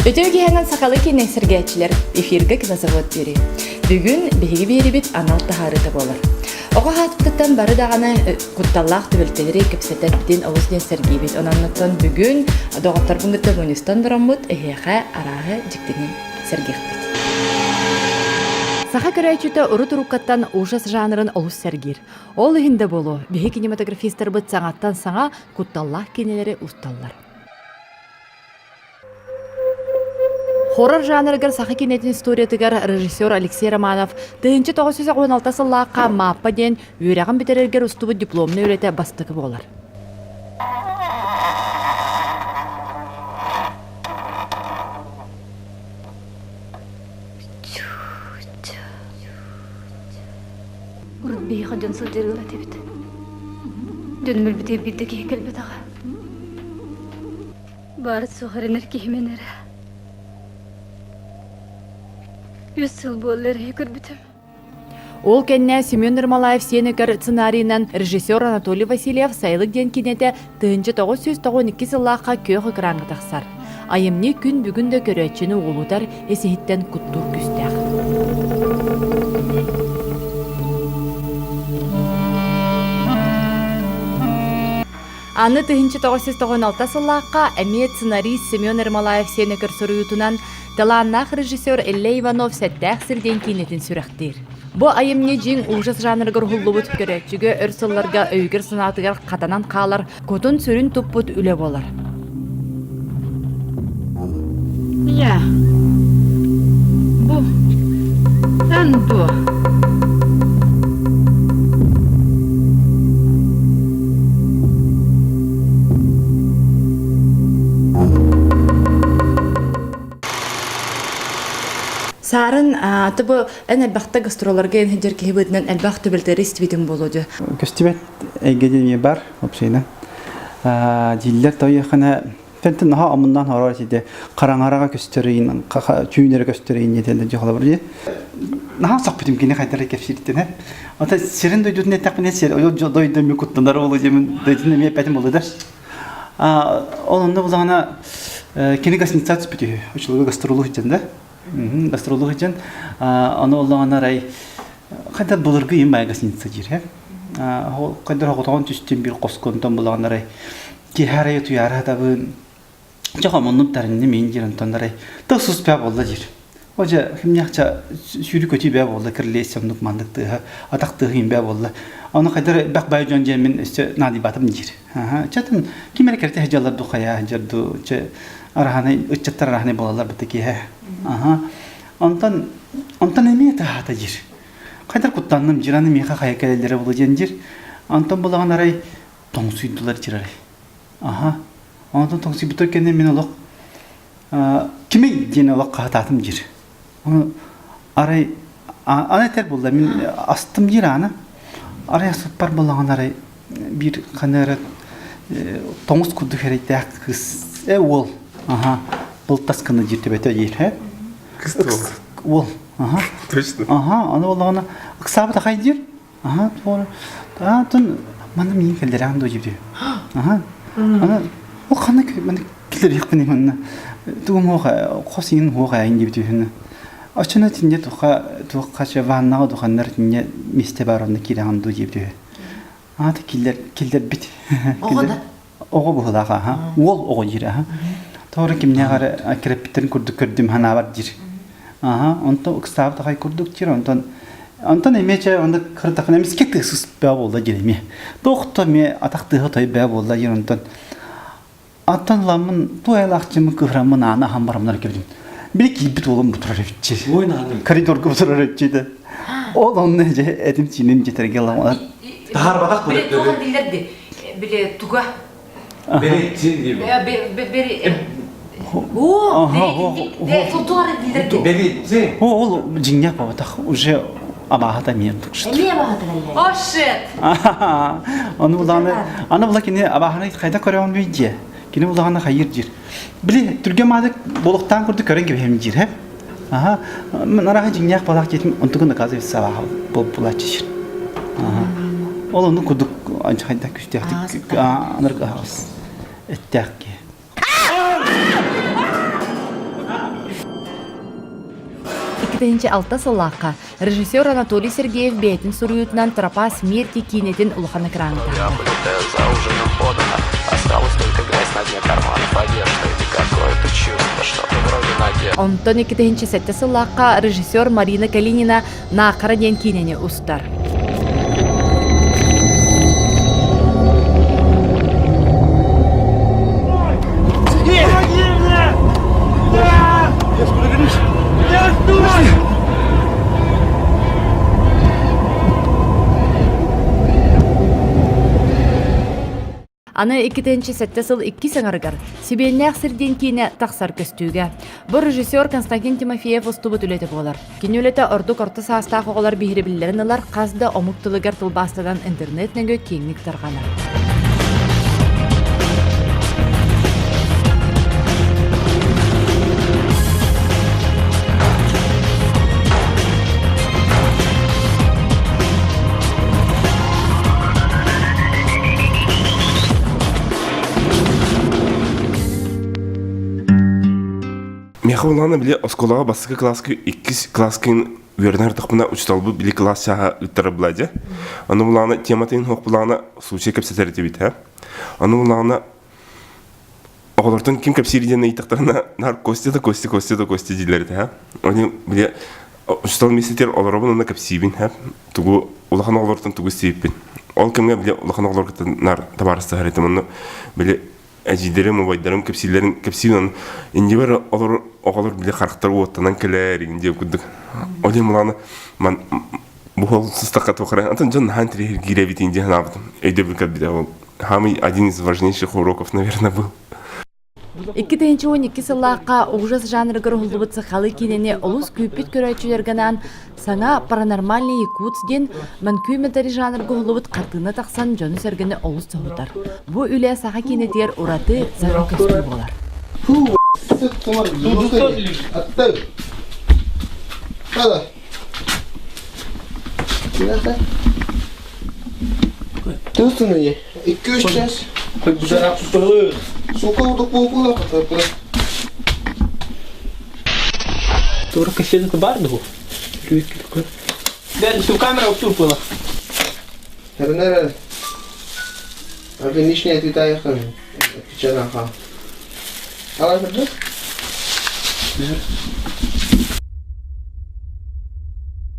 Үтүө киһинэн сахалыы киинэ сэргээччилэр эфиргэ кинозавод биэри. Бүгүн биһиги биэрибит анал таһаарыыта буолар. Оҕо хаатыттан бары даҕаны кутталлаах түбэлтэлэри кэпсэтэрбитин олус диэн сэргиибит. Онон бүгүн доҕотторбун кытта мунньустан бараммыт эһиэхэ арааһы дьиктини сэргиэхпит. Саха көрөөччүтэ урут уруккаттан ужас жанрын олус сэргиир. Ол иһин да буолуо, биһи кинематографистарбыт саҥаттан саҥа кутталлаах киинэлэри усталлар. Хоррор жанрыгар саха киинэтин историятыгар режиссер Алексей Романов 1916 сыллаахха Мааппа диэн үөрэҕин бүтэрэргэр устубут дипломнай үлэтэ бастакы буолар. Урут биһиэхэ дьон сылдьар ыал этибит. Дьонум өлбүтүгэр биирдэ киһи кэлбэтэҕэ. Баар суох эрэнэр киһимин эрэ. Үс сыл буолла эрэйи көрбүтүм. Ол кэннэ Семен Ермолаев сиэн өкөр сценарийынан режиссер Анатолий Васильев «Сайылык» диэн киинэтэ 1992 сыллаахха күөх экраҥҥа тахсар. Айымньы күн бүгүн да көрөөччүнү уҕулутар, ис-иһиттэн куттуур күүстээх. Аны 1996 сыллаахха эмиэ сценарист Семен Ермолаев сиэнэ көрсөрүүтүнэн талааннаах режиссер Иллэ Иванов «Сэттээх сир» диэн киинэтин сүрэхтиир. Бу айымньы дьиҥ ужас жанрыгар уһуллубут көрөөччүгэ өр сылларга өйүгэр-санаатыгар хатанан хаалар кутун-сүрүн туппут үлэ буолар. Я. Бу. Эн дуо? Саарын, аты бу эн элбэхтэ гастролларга эн сылдьар киһи быһыытынан элбэх түбэлтэри истибитим буолуо дьэ. Көстүбэт эйгэ диэн бар, общайынан. Дииллэр тойохана Тентэн наһаа омуннаан хороор сиде хараҥараҕа көстөрөйүн түүнэрэ көстөрөйүн диэтэллэр дьэ холобур дии. Наһаа сохпутум кини хайдары кэпсииртэн э. Ата сирин дойдутун эттэхпинэ сир ойол дойду эми куттанар болу диэмин дойдутун эмиэ эппэтим болу да. Ол онно булаҕына кини гостиница түспүт үһү. Очулуга гастролу сылдьан да. Гастролу сылдьан ону оллоҕуна арай хайдар былыргы им бай гостиница диир э. Хайдар оҕотоҕон түстүм бир хосконтон булаҕына арай Киһи утуйаары сатабын. Чэ хомуннум тарынным иин диир онтон арай тыл сус бээ буолла диир. О дьэ кимнээхчэ сүүрүү көтүү бээ буолла кирилиэс оннук маннык тыаһа атах тыаһа иин бээ буолла. Ону хайдах бэх бай дьон диэн мин өссө наадыйбатым диир. Аха чэ тын ким эрэ кэртэ сылдьаллар ду хайаа сылдьар ду чэ араһанай ыччаттар араһанай буолаллар быта киэһэ. Аха онтон онтон эмиэ таһаата диир. Хайдар куттанным диир аны миэхэ хайа кэлэллэрэ буолуо диэн диир. Онтон булаҕын арай тоҥсуйдулар дьирарай. Аха. Онтон тоҥсуйбуттар кэннэ мин олох кимий диэн олох хаһытаатым диир. Ону арай аны этэр буолла мин астым диир ааны. Арай аспыппар буоллаҕына арай биир ханна эрэ тоҥус курдук эрэйдээх кыыс э уол аха былтас гына диир төбөтө диир э уол аха Точно. аха аны буоллаҕына ыксаабыт ахай диир Аха, туора. Таатын манна миин кэллэрээн дуу диир. Аха. Ана ол ханна манна киллэриэхпиний манна. Тугум хуоха хос иин хуоха айын диэбит үһүнэ. Оччоно тинне туха туохха чэ ваннаҕа духаннар тинне миэстэ баар онно киирэҕин дуу диэбит үһү. Аата киллэр киллэрбит. Оҕо да? Оҕо быһыылаах аха. Уол оҕо диир аха. Тоҕо кимнээх эрэ кирэппиттэрин курдук көрдүм ханаабар диир. Аха, онтон ыксаабыт ахай курдук диир, онтон онтон эмиэ чэ онно кырдахына эмискэ тыасыс баа буолла диир эмиэ. Туох эмиэ атах тыаһа той баа буолла диир онтон Аттан ламмын туой айлаахчыммын кыһыраммын ааны аһан барамнар кэбитим. Били киирбит уолум бутурар эбитчи. Коридорга бутурар эбитчи да. Ол онно дьэ этим сииним дьэтэргэ ламалар. Таһаарбатах Били туох дииллэр били туга Бери бери О, Бери Ол дьиҥнээх бабатах уже абааһыта эмиэ Эмиэ абааһыта О, shit! Аны булааны, аны була кини абааһыны хайда көрөҕүн бүй диэ. Кини булаҕына хайыр диир. Били түргэн маадык болуктаан курдук көрөн кэбиһэм диир, хэ? Аха, мен араха дьиҥнээх балаах диэтим, онтугун оказывается абааһы булааччы сир. Аха. Ол ону курдук анча хайда күстээхтик анарга аҕыс эттээх киһи. 2006 сыллаахха режиссер Анатолий Сергеев бэйэтин суруйуутунан «Тропа смерти» киинэтин улахан экраҥҥа таһаарар. Онтон 2007 сыллаахха режиссер Марина Калинина «Наахара» диэн киинэни устар. Аны 2007 сыл иккис аҥарыгар Сибиэннээх сир диэн киинэ тахсар көстүүгэ. Бу режиссер Константин Тимофеев устубут үлэтэ буолар. Кини үлэтэ ордук орто саастаах оҕолор биһирэбиллэрин ылар хас да омук тылыгар тылбаастанан интернет нөҥүө киэҥник тарҕанар. Миэхэ улаана били оскуолаҕа бастакы кылааска иккис кылааскын үөрэнэр тахпына учууталбыт били кылаас чааһа ыыттара була дьэ. Аны булаана тематын суох булаана случай кэпсэтэр этибит һэ. Аны булаана оҕолортон ким кэпсиир диэн ыйытахтарына наар Костя да Костя, Костя да Костя дииллэр этэ һэ. Они били учуутал миэстэтигэр олоробун уонна кэпсиибин һэ. Тугу улахан оҕолортон тугу истибиппин. Ол кэмҥэ били улахан оҕолор кытта наар табаарыстаһар этим. Онно били эдьиийдэрим, убайдарым кэпсииллэрин кэпсиин иннибэр олор оҕолор били харахтар уоттанан кэлээр игин диэн курдук. Ол иһин мулааны ман бу ол сыстахха туохара атын дьон наһаа интэриэһиргиир эбитин диэн санаабытым. Өйдөбүл кэлбитэ ол. Самый один из важнейших уроков, наверное, был. 2012 сыллаахха ужас жанрыгар уһуллубут сахалыы киинэни олус күүппүт көрөөччүлэргэ анаан Саҥа «Паранормальный Якутск» диэн мокьюментари жанрга уһуллубут хартыына тахсан дьону-сэргэни олус соһутар. Бу үлэ саха киинэтигэр ураты саҥа көстүү буолар. Камера уступила.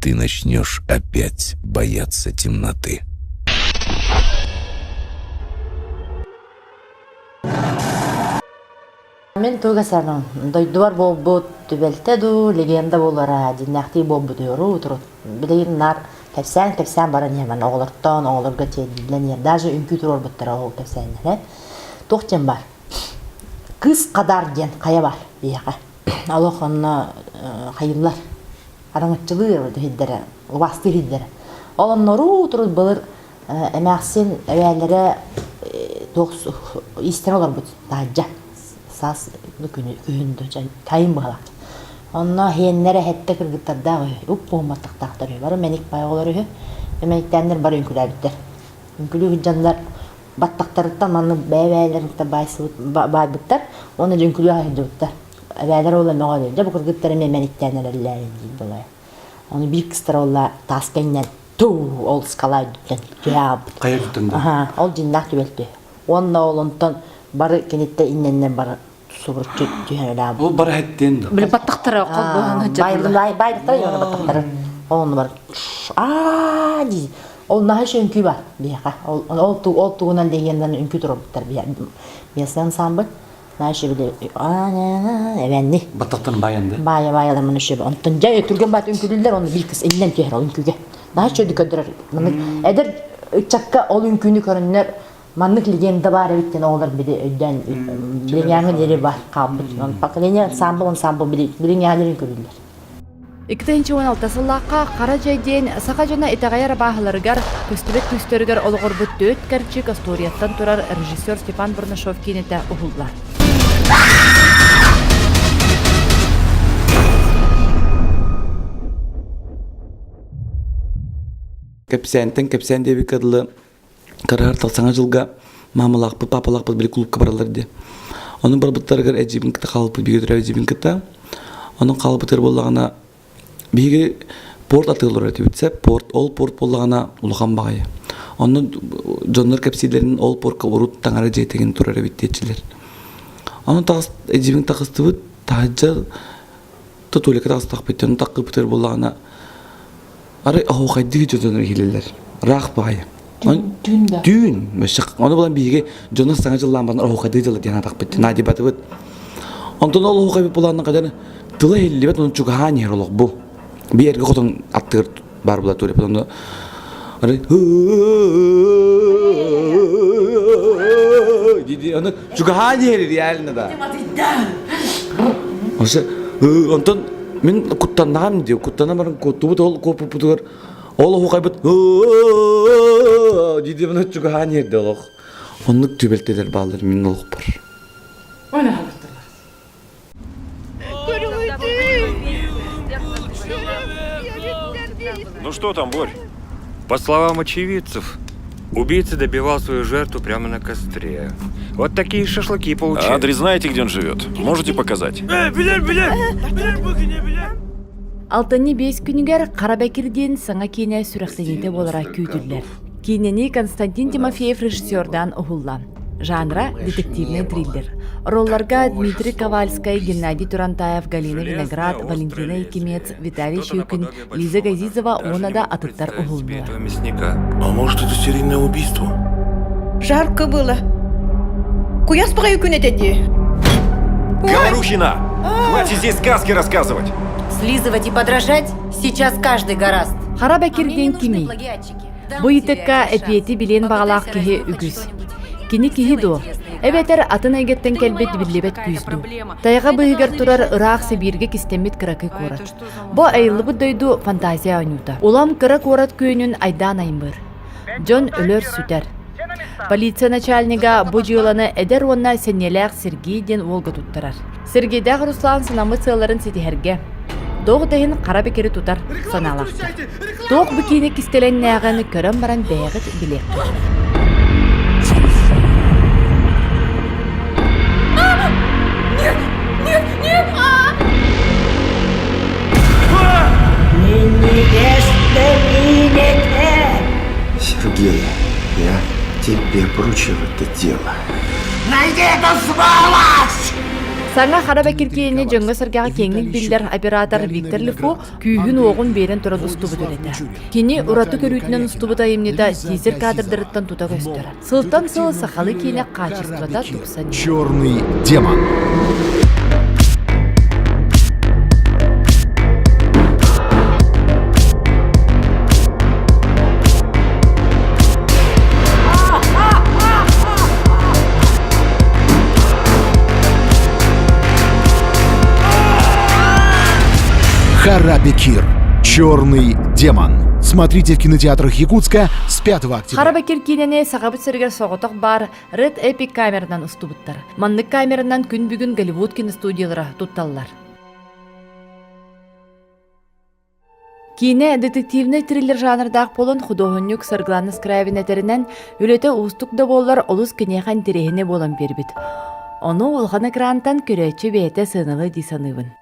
Ты начнешь опять бояться темноты. Мин туга саным, дойдубар буолбут түбэлтэ дуу, легенда буолара дьиннээхтии буолбут уоруу турут. Билигин наар кэпсээн-кэпсээн баран иһэмэн оҕолортон оҕолорго тиэрдиллэн иһэр. Даже үҥкүү туруорбуттара ол кэпсээннэрэ. Туох диэн бар? Кыыс Хадар диэн хайа бар биһиэхэ. Олох онно хайыллар. Араҥаччылыыр иһирдэрэ, убаастыыр иһирдэрэ. Ол онноруу турут былыр эмээхсин эбээлэрэ туох иистэн олорбут таһырдьа саас күһүн тайын быһалаах онно иһиэннэрэ эһэттэ кыргыттардаах үһү уп буһумматтахтаахтар үһү бары мэник бай оҕолор үһү мэниктээннэр бары үҥкүлээбиттэр үҥкүлүү сылдьаннар баттахтарыттан маннык бэйэ-бэйэлэрин кытта баайбыттар уонна дьүҥкүлүү сылдьыбыттар эбээлэр ол эмэҕэ дьэ бу кыргыттар эмиэ мэниктээн эрэллэр диир буолар Ону биир кыстара олла тааска иҥнэн туу ол скала үрдүттэн түһэ аҕалбыт. Хайа үрдүттэн да? Аха, ол дьиннээх түбэлтэ. Уонна ол онтон бары киниттэ иннэннэн бары субуруччу түһэн өлөабыт. Ол бары хэттиэн да? Били баттахтара холбоһон сылдьар. Байдыктара йоҕана баттахтара. Ол бар аа дии. Ол наһаа үҥкүү бар биһиэхэ. Ол ол ол тугунан легендан үҥкүү турабыттар биһиэхэ. Местный ансамбль. Знаешь, били эбэнни. Баттахтан баайанды. Баайа баайалар маны шөбө. Онтон дьэ түргэн баат үҥкүлүллэр оны биир кыс иннен түһэр ол үҥкүүгэ. Наһаа чөйдү көрдөрөр. Маннык эдэр ыччакка ол үҥкүүнү көрөннөр маннык легенда баар эбит диэн оҕолор били өйдөөн билиҥээҥи диэри бар хаалбыт. Поколение ансамбл ансамбл били билиҥээҥи үҥкүлүллэр. 2016 сыллаахха Хара дьай диэн саха дьоно итэҕэйэр абааһыларыгар, көстүбэт күүстэригэр олоҕурбут түөрт кэрчик остуоруйаттан турар режиссер Степан Бурнашов киинэтэ уһуллар. Кэпсээнтэн кэпсээн диэбиккэ дылы Кыраһар саҥа дьылга маамалаахпыт, паапалаахпыт били клубка бараллар дии. Ону барбыттарыгар эдьиийбин кытта хаалбыт, бииргэ төрөөбүт эдьиийбин кытта. Ону хаалбытыгар буоллаҕына. Биһиги порт атыылар этибит сөп. Порт, ол порт буоллаҕына улахан баҕайы. Онно дьоннор кэпсииллэрин ол портка урут таҥара дьиэтигин турар эбит диэччилэр. Ону таҕыс эдьиибин таҕыстыбыт, таһырдьа тутулика таҕыстахпыт, дьону таккыппытыгар буоллаҕына арай оһуохайдыы дьоннор иһиллэллэр. Ыраах баҕайы. Түүн да? Түүн. Ону булан биһиги дьону саҥа дьыллаан баран оһуохайдыы дьылла диэн атахпыт. Наадыйбатыбыт. Онтон ол оһуохайбыт булаанна хадан тыла иһиллибэт, ону чугаһаан иһэр олох бу. Би эргэ хотон аттыгар бар була туре потом арай диди ону чугаһаан иһэр реально да. Ose онтон мин куттаннаҕым дии куттана баран куттубут ол куоппуппутугар ол оһуохайбыт дии маны чугаһаан иһэрдэ олох. Оннук түбэлтэлэр бааллар мин олохпор. Ну что там, Борь? По словам очевидцев, убийца добивал свою жертву прямо на костре. Вот такие шашлыки получили. Адрес знаете, где он живет? Можете показать? Алтынньы биэс күнүгэр Хара Бэкир диэн саҥа киинэ сүрэхтэниитэ буолара күүтүллэр. Киинэни Константин Тимофеев режиссердаан уһулла. Жанра – детективный триллер. Ролларга Дмитрий Ковальскай, Геннадий Турантаев, Галина Виноград, Валентина Якимец, Виталий Щукин, Лиза Газизова уонна да атыттар уһуллулар. А может, это серийное убийство? Жарко было. Куяс баҕайы күн этэ дии. Говорухина! Хватит здесь сказки рассказывать! Слизывать и подражать сейчас каждый горазд. Хара Бэкир диэн кимий? Бу ыйытыкка эпиэти билиэн баҕалаах киһи үгүс. Кини киһи дуо? Эбэтэр атын эйгэттэн кэлбит биллибэт күүс дуу? Тайҕа быыһыгар турар ыраах Сибииргэ кистэммит кыракый куорат. Бу айыллыбыт дойду фантазия оонньуута. Улам кыра куорат күөнүн айдаан аймыыр. Дьон өлөр-сүтэр. Полиция начальнига бу дьыаланы эдэр уонна сэниэлээх Сергей диэн уолга туттарар. Сергейдээх Руслан санаммыт сыалларын ситиһэргэ, туох да иһин хара бэкири тутар санаалаахтар. Туох бу киинэ кистэлэҥнээҕин көрөн баран бэйэҕит билиэххит. Нет, нет, нет! Сергей, я тебе поручил это дело. Найди эту сволочь! Саҥа хара бэкир киэни дьоҥҥо-сэргэҕэ киэҥник биллэр оператор Виктор Лифу күүһүн-уоҕун биэрэн туран устубут үлэтэ. Кини ураты көрүүтүнэн устубут айымньыта тизер кадрдарыттан тута көстөр. Сылтан сыл сахалыы киинэ хаачыстыбата тупсан иһэр. Черный демон. Харабекир. Черный демон. Смотрите в кинотеатрах Якутска с 5 октября. Харабекир киинэни Сахабыт сиригэр соҕотох баар Red Epic камеранан устубуттар. Маннык камеранан күн бүгүн Голливуд киностудиялара тутталлар. Киинэ детективнэй триллер жанрдаах буолан худуоһунньук Саргылана Скрябин этэринэн, үлэтэ уустук да буоллар олус киниэхэ интэриэһинэй буолан биэрбит. Ону улахан экрантан көрөөччү бэйэтэ сыаналыа дии саныыбын.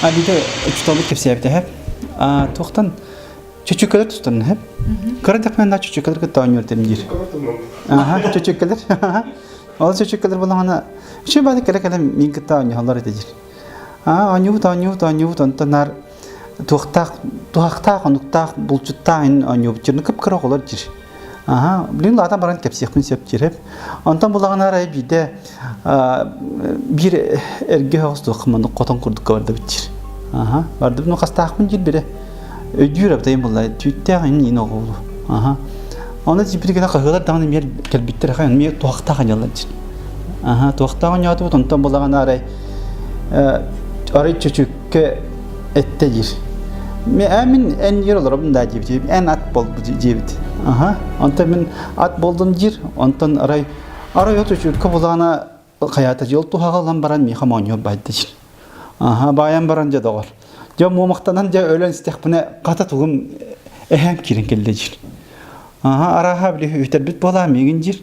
А биде учуталбыт кэпсээбитэ һэп. А туохтан чөчүкөлөр тустан һэп. Кыра дэхмэн да чөчүкөлөр кытта оонньуур этим диир. Аха, чөчүкөлөр. Ол чөчүкөлөр булаҕына үчүгэй баҕайы кэлэ-кэлэ мин кытта оонньоһоллор этэ диир. Аа, оонньуубут, оонньуубут, оонньуубут, онтон наар туохтаах, туһахтаах, онуктаах, булчуттаах ин оонньуубут дьир. Кып-кыра оҕолор диир. Аха, блин, лаатан баран кэпсиэхпин сөп диир. Онтон булаҕына арай биирдэ биир эргэ оҕус туохха маннык хотон курдукка бардыбыт диир. Аха, бардыбыт, ну хастаахпын диир бирэ. Өйдүүр абытайым булла, түүттээх ин ин оҕолу. Аха. Оны типпит гына хаһыалар даҕаны эмиэ кэлбиттэр ахан эмиэ туһахтаах аньаллар диир. Аха, туохтаах оонньоотубут, онтон булаҕына арай арай чөчүккэ эттэ диир. Мин эн ер олоробун да диэбит, эн ат болбут диэбит. Аха, онтон мин ат болдум диир, онтон арай арай от үчүккэ булаана хайаата жол туһаҕа ылан баран миэхэ моонньуор баайда диир. Аха, баайан баран дьэ доҕор. Дьэ муомахтанан дьэ өлөн истэхпинэ хата тугум эһээм киирэн кэллэ диир. Аха, арааһа били үтэрбит буолаа миигин диир.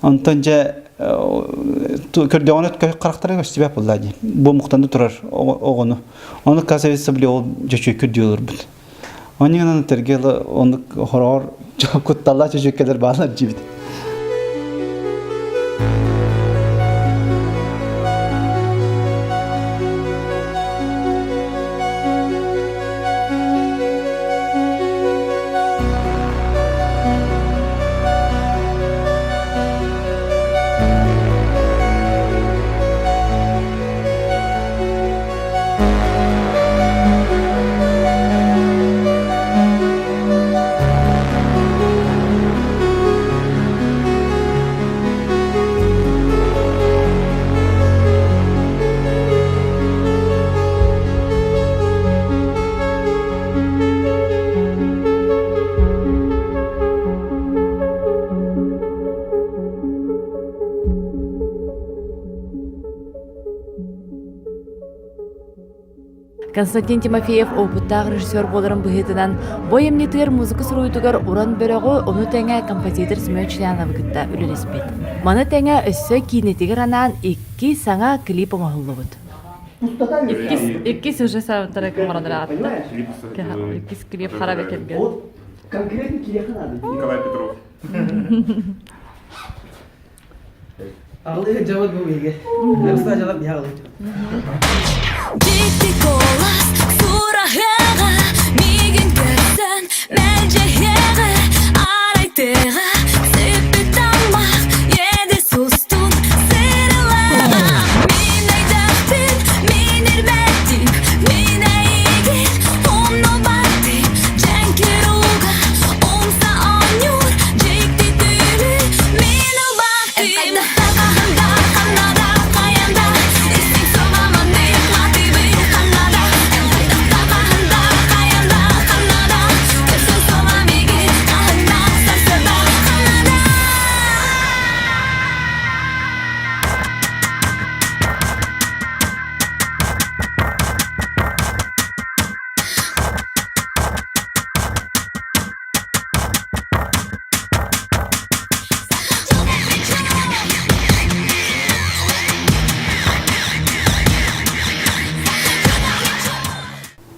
Онтон дьэ көрдөҕүнэ харахтара көстүбэт буолла дии. Бу мухтанды турар оҕону. Ону оказывается били ол дьөчүөккүр дии олорбут. Онньугунан тэрге оннук хороҕор кутталлаах чөчүөккэлэр баалар диибит. Константин Тимофеев опыттаах режиссер буоларын быһыытынан бу айымньытыгар музыка суруйуутугар уран бөлөҕү, ону тэҥэ композитор Семен Членовы кытта үлэлэспит. Маны тэҥэ өссө киинэтигэр анаан икки саҥа клип оҥоһуллубут. Иккис, иккис уже саундтрек оҥорон ыраатта. Иккис клип хара бекерген. Конкретно киһиэхэ надо. Николай Петров. Аҕылыы дьабыт бу биһиги. Ырыста дьалап биһи аҕылыы Дикти голос сураһыаҕа миигин көрсөн мэлдьэһиэҕэ арай тыаҕа сиппит таммах иэдэс устун сырылаҕа мин өйдөөхпүн мин ирбэттим мин эйигин умнубаттым дьэҥкир ууга умса оонньуур дьикти түүлү мин ылбаттым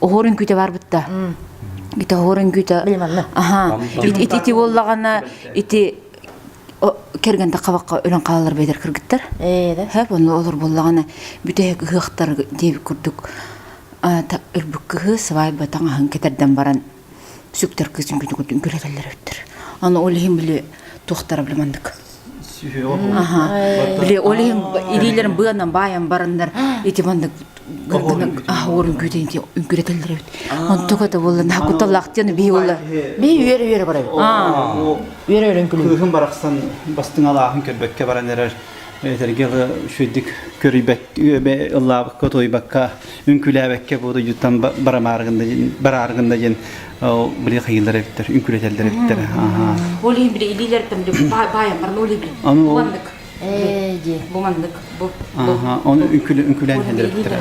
Оһуор үҥкүүтэ барбытта. Ити оһуор үҥкүүтэ. Аха. Ити буоллаҕына ити кэргэнтэ хабакка өлөн хаалар бэдэр кыргыттар. Хэп ону олор буоллаҕына бүтэһик ыһыахтар диэбит курдук өлбүт кыһы свайба таҥаһын кэтэрдэн баран сүктэр кыыс үҥкүүтүн үҥкүүлэтэллэр эбиттэр. Аны ол иһин били туохтара били маннык. Аха. Били ол иһин илиилэрин быанан баайан бараннар ити маннык оһуор үҥкүүтүн үҥкүүлэтэллэр эбит. Онтук это буолла наһаа кутталлаах диэн биһи буолла. Би үөрэ-үөрэ барабыт. Үөрэ-үөрэ үҥкүүлүүбүт. Кыыһым барахсан бастыҥалааһын көрбөккө баран эрэр этэргэ үчүгэйдик көрүйбэк ыллаабакка туойбакка үҥкүүлээбэккэ бу дойдуттан бараарыгында диэн били хайыылар эбиттэр үҥкүүлэтэллэр эбиттэр Ол иһин били илиилэриттэн били баайан баран ол иһин Аны бу маннык бу маннык бу Ону үҥкүүлээн иһэллэр эбиттэр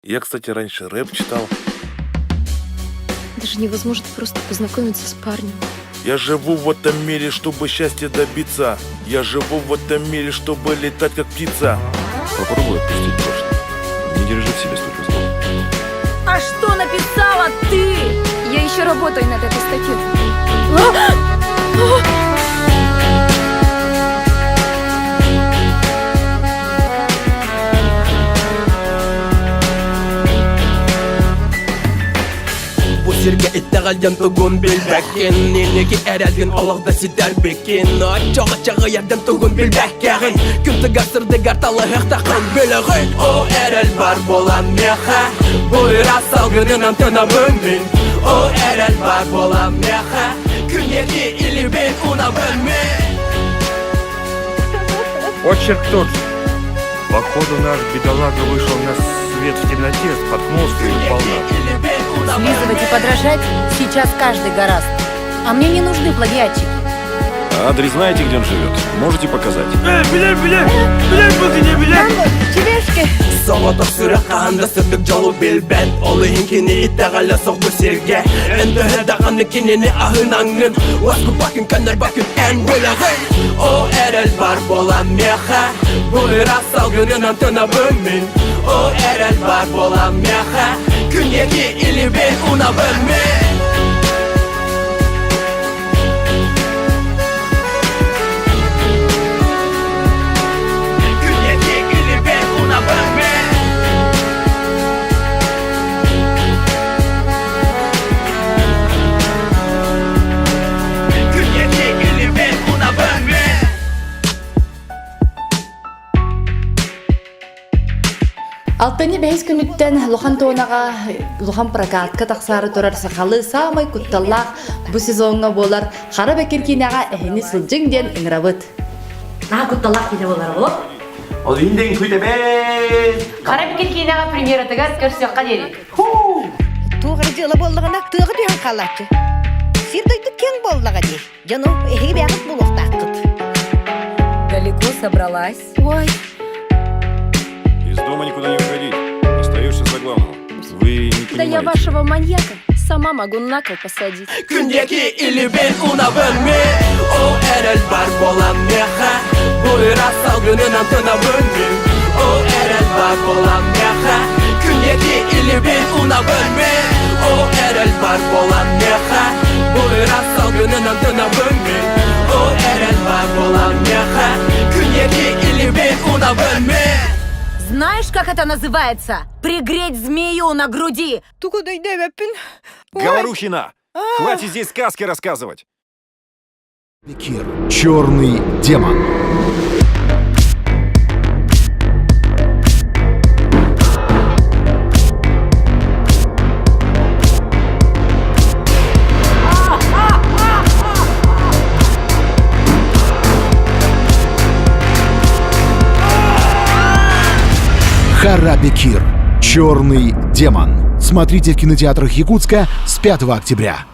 Я, кстати, раньше рэп читал. Даже невозможно просто познакомиться с парнем. Я живу в этом мире, чтобы счастья добиться. Я живу в этом мире, чтобы летать как птица. Попробуй отпустить прошлое. Не держи в себе столько зла. А что написала ты? Я еще работаю над этой статьей. Бу сиргэ итэҕэл диэн тугун билбэккин Инники эрэлгин олох да ситэрбиккин Оччоҕо чаҕыйар диэн тугун билбэккэҕин Күн тыгар сырдыгар талаһыахтаххын билэҕин О эрэл бар буолан миэхэ Бу ыраас салгынынан тынабын мин О эрэл бар буолан миэхэ Күн диэки илиибин уунабын мин Очерк тот же. Походу наш бедолага вышел на свет в темноте, споткнулся и упал на Слизывать и подражать сейчас каждый горазд. А мне не нужны плагиатчики. Адрес знаете, где он живет? Можете показать? Соҕотох сүрэх хаһан да сырдык дьолу билбэт Ол иһин кини итэҕэлэ суох бу сиргэ Эн төһө даҕаны кинини аһынаҥҥын Уоскуппаккын көннөрбөккүн эн билэҕин О эрэл бар буолан миэхэ Бу ыраас салгынынан тынабын мин О эрэл бар буолан миэхэ Күн диэки илиибин уунабын мин Алтынньы бэһис күнүттэн Лухан туонаҕа улахан прокатка тахсаары турар сахалыы саамай кутталлаах бу сезоҥҥа буолар Хара Бэкир киинэҕэ эһини сылдьыҥ диэн ыҥырабыт. Наһаа кутталлаах киинэ буолар ол. Ол иһин да күтэбэт. Хара Бэкир киинэҕэ премьератыгар көрсүөххэ диэри. Туох эрэ дьыала буоллаҕына тыаҕа түһэн хаалааччы. Сир дойду киэҥ буоллаҕа дии. Дьону эһиги бэйэҕит буолуохтааххыт. Далеко собралась? Ой. Из дома никуда не уходить. Остаешься за главного. Вы не Да я понимаете. вашего маньяка сама могу на кол посадить. Күн диэки илиибин уунабын мин О эрэл бар буолан миэхэ Бу ыраас салгынынан тынабын мин О эрэл бар буолан миэхэ Күн диэки илиибин уунабын мин О эрэл бар буолан миэхэ Бу ыраас салгынынан тынабын мин О эрэл бар буолан миэхэ Күн диэки илиибин уунабын мин Знаешь, как это называется? Пригреть змею на груди! Тугу өйдөөбөппүн. Говорухина! Хватит здесь сказки рассказывать! Кир. Черный демон. Харабекир. Черный демон. Смотрите в кинотеатрах Якутска с 5 октября.